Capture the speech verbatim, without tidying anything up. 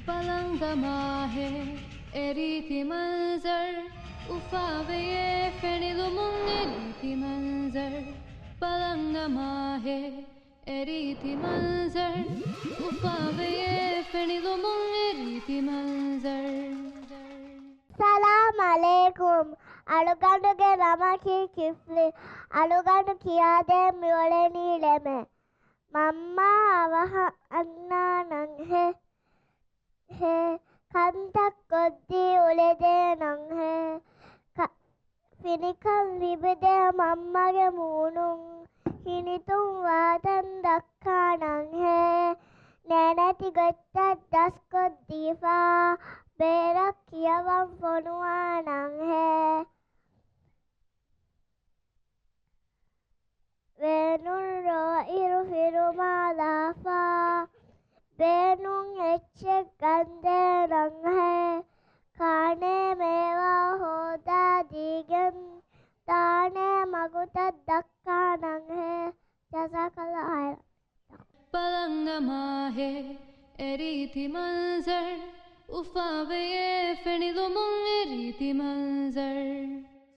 ބަލަން ދަމާހޭ އެރީތި މަންޒަރު، އުފާވެޔޭ ފެނިލުމުން އެރީތި މަންޒަރު. ބަލަން ދަމާހޭ އެރީތި މަންޒަރު، އުފާވެޔޭ ފެނިލުމުން އެރީތި މަންޒަރު. ސަލާމް އަލައިކުމް. އަޅުގަނޑުގެ ނަމަކީ ކިފްލި. އަޅުގަނޑު ކިޔާދޭން މިއުޅެނީ ޅެމެއް. މަންމާ އަވަހަށް އަންނާނަންހޭ. ހޭ، ކަންތައް ކޮށްދީ އުޅެދޭނަންހޭ. ކަ-، ފިނިކަން ލިބިދޭ މަންމަގެ މޫނުން. ހިނިތުންވާތަން ދައްކާނަންހޭ. ނޭނެތި ގޮތްތައް ދަސްކޮށްދީފާ، ބޭރަށް ކިޔަވަން ފޮނުވާނަންހޭ. ވޭނުން ރޯއިރު ފިރުމާލާފާ، ބޭނުން އެއްޗެއް ގަންދޭނަންހޭ. ކާނޭ މޭވާ ހޯދާ ދީގެން، ދާނޭ މަގުތައް ދައްކާނަންހޭ. ޖަޒާކަﷲ ޚައިރަން. ބަލަން ދަމާހޭ އެރީތި މަންޒަރު، އުފާވެޔޭ ފެނިލުމުން އެރީތި މަންޒަރު.